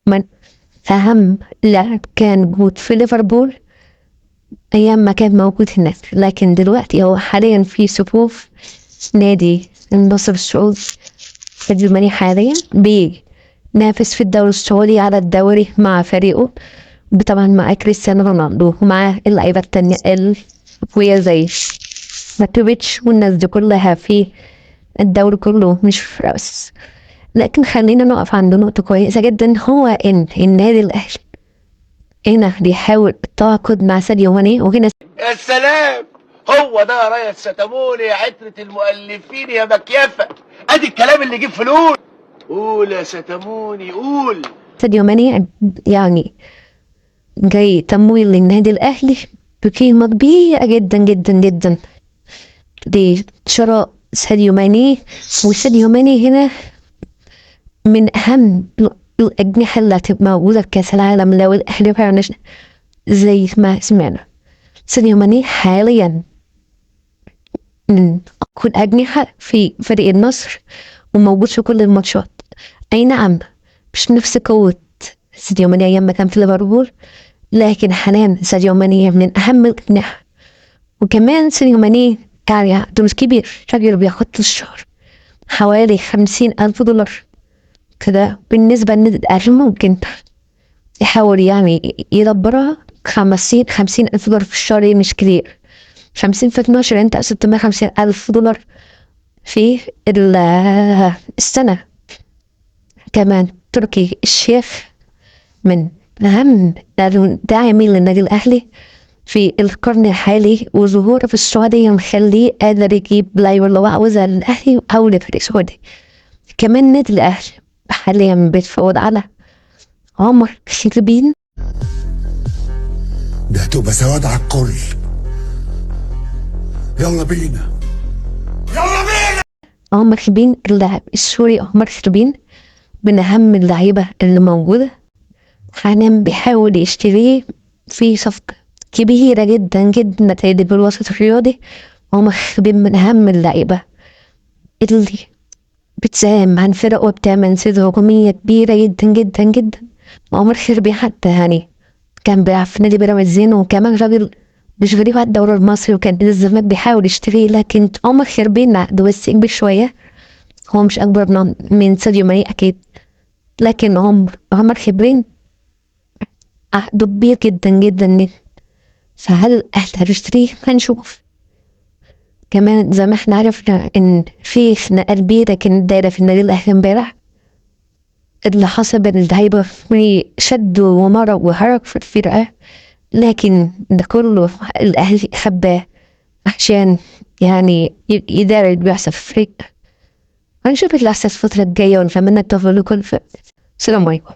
من أهم لاعب كان موجود في ليفربول أيام ما كان موجود هناك، لكن دلوقتي هو حاليا في صفوف نادي النصر السعودي. ساديو ماني حاليا بينافس في الدوري السعودي على الدوري مع فريقه، طبعا مع كريستيانو رونالدو ومع اللعيبة التانية القوية زي ماتوفيتش والناس دي كلها في الدوري كله، مش في رأس. لكن خلينا نقف عند نقطة كويسة جدا، هو إن النادي الأهلي هنا بيحاول التعاقد مع ساديو ماني، وهنا يا سلام، هو ده يا ريس ستاموني، يا عترة المؤلفين، يا مكيفة. ادي الكلام اللي يجيب فلوس. قول يا ستاموني قول. ساديو ماني يعني جاي تمويل للنادي الأهلي بقيمة كبيرة جدا جدا جدا لشراء ساديو ماني. وساديو ماني هنا من أهم الأجنحة اللي هتبقى موجودة في كأس العالم لو الأهلي فعلا زي ما سمعنا. ساديو ماني حاليا من أقوى الأجنحة في فريق النصر وموجود في كل الماتشات. أي نعم مش نفس قوة ساديو ماني أيام ما كان في ليفربول، لكن حاليا ساديو ماني من أهم الأجنحة. وكمان ساديو ماني يعني عقده مش كبير، راجل بياخد في الشهر حوالي 50,000 دولار كده. بالنسبة للنادي الأهلي ممكن يحاول يعني يدبرها. 50,000 دولار في الشهر مش كتير، 50 في 12 انت 650,000 دولار في السنة. كمان تركي الشيخ من أهم داعمين للنادي الأهلي في القرن الحالي، وظهوره في السعودية مخليه قادر يجيب لعيبة اللي هو عاوزها للأهلي أو لفريق سعودي. كمان النادي الأهلي حاليا بيتفاوض على عمر خربين. ده هتبقى سواد على الكل. يلا بينا يلا بينا. عمر خربين اللاعب السوري، عمر خربين من أهم اللعيبة اللي موجودة حاليا، بيحاول يشتريه في صفقة كبيرة جدا جدا نتائج بالوسط الرياضي. عمر خربين من أهم اللعيبة اللي بتساهم عن فرق وبتعمل سيرة هجومية كبيرة جدا جدا جدا. عمر خربي حتى يعني كان بيلعب في نادي بيراميدز، وكمان راجل مش غريب على الدوري المصري، وكان نادي الزمالك بيحاول يشتريه. لكن عمر خربين عقده بس كبير شوية، هو مش أكبر من ساديو ماني أكيد، لكن عمر خربين عقده كبير جدا جدا. فهل الأهلي هيشتريه؟ هنشوف. كمان زي ما احنا عرفنا ان في خناقة كبيرة كانت دايرة في النادي الأهلي امبارح، اللي حصل بين اللعيبة شدوا ومروا وهرب في الفرقة، لكن ده كله الأهلي خباه عشان يعني يداري اللي بيحصل في الفريق. هنشوف اللي هيحصل الفترة الجاية، ونتمنى التوفيق لكل فريق. السلام عليكم.